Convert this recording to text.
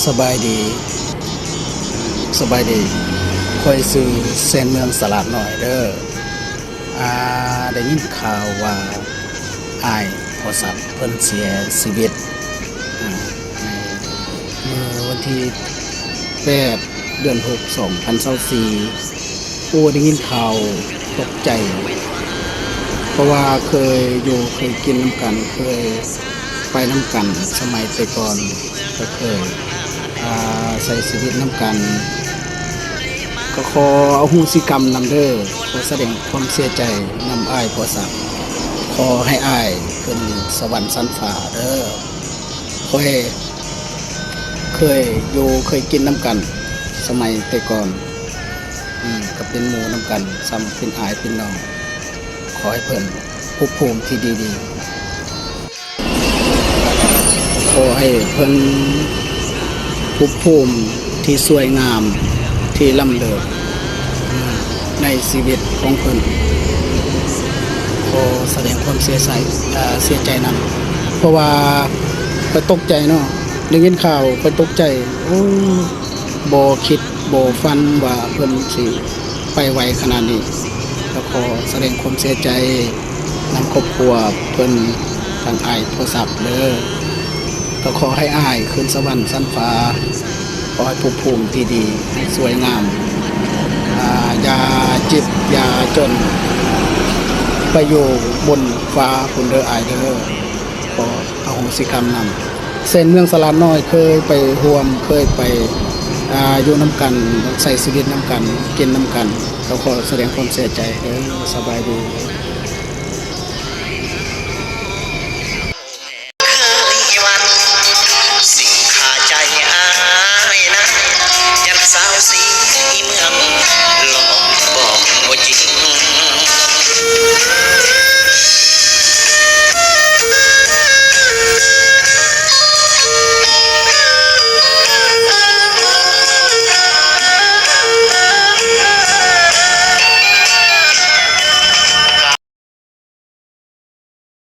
ສະບາຍດີ ສະບາຍດີ ຂ້ອຍຊື່ແຊນເມືອງສະຫຼາດນ້ອຍເດີ້. ອ່າ ໄດ້ຍິນຂ່າວວ່າອ້າຍພໍ່ສັກເພິ່ນເສຍຊີວິດ ອ່າ ໃນມື້ວັນທີແປດ ເດືອນຫົກ ສອງພັນຊາວສີ່. ໂອ້ ໄດ້ຍິນຂ່າວຕົກໃຈ ເພາະວ່າເຄີຍຢູ່ເຄີຍກິນນຳກັນ ເຄີຍໄປນຳກັນສະໄໝແຕ່ກ່ອນ ກໍເຄີຍ ອ່າ ໃຊ້ຊີວິດນຳກັນ. ກໍຂໍອະໂຫສິກຳນຳເດີ້ ຂໍສະແດງຄວາມເສຍໃຈນຳອ້າຍພໍ່ສັກ. ຂໍໃຫ້ອ້າຍຂຶ້ນສະຫວັນຊັ້ນຟ້າເດີ້. ຂ້ອຍເຄີຍຢູ່ເຄີຍກິນນຳກັນສະໄໝແຕ່ກ່ອນ ອືມ ກໍເປັນໝູ່ນຳກັນ ສ່ຳເປັນອ້າຍເປັນນ້ອງ. ຂໍໃຫ້ເພິ່ນພົບພູມທີ່ດີໆ ຂໍໃຫ້ເພິ່ນພົບພູມທີ່ສວຍງາມ ທີ່ລ້ຳເລີດ ອືມ ໃນຊີວິດຂອງເພິ່ນ. ຂໍສະແດງຄວາມເສຍໃຈ ເອີ ເສຍໃຈນຳ ເພາະວ່າຂ້ອຍຕົກໃຈເນາະ ໄດ້ຍິນຂ່າວຂ້ອຍຕົກໃຈ ໂອ້ ບໍ່ຄິດບໍ່ຝັນວ່າເພິ່ນຊິໄປໄວຂະໜາດນີ້. ກໍຂໍສະແດງຄວາມເສຍໃຈນຳຄອບຄົວເພິ່ນ ທັງອ້າຍພໍ່ສັກເດີ້. ກໍຂໍໃຫ້ອ້າຍຂຶ້ນສະຫວັນຊັ້ນຟ້າ ຂໍໃຫ້ພົບພູມທີ່ດີ ໃຫ້ສວຍງາມ ອາ ຢ່າເຈັບຢ່າຈົນ ໄປຢູ່ບົນຟ້າພຸ້ນເດີ້ອ້າຍເດີ້. ຂໍອະໂຫສິກຳນຳ. ເຊັ່ນເມືອງສະຫຼາດນ້ອຍ ເຄີຍໄປຮ່ວມ ເຄີຍໄປ ອາ ຢູ່ນຳກັນ ໃຊ້ຊີວິດນຳກັນ ກິນນຳກັນ. ກໍຂໍສະແດງຄວາມເສຍໃຈເດີ້. ສະບາຍດີ.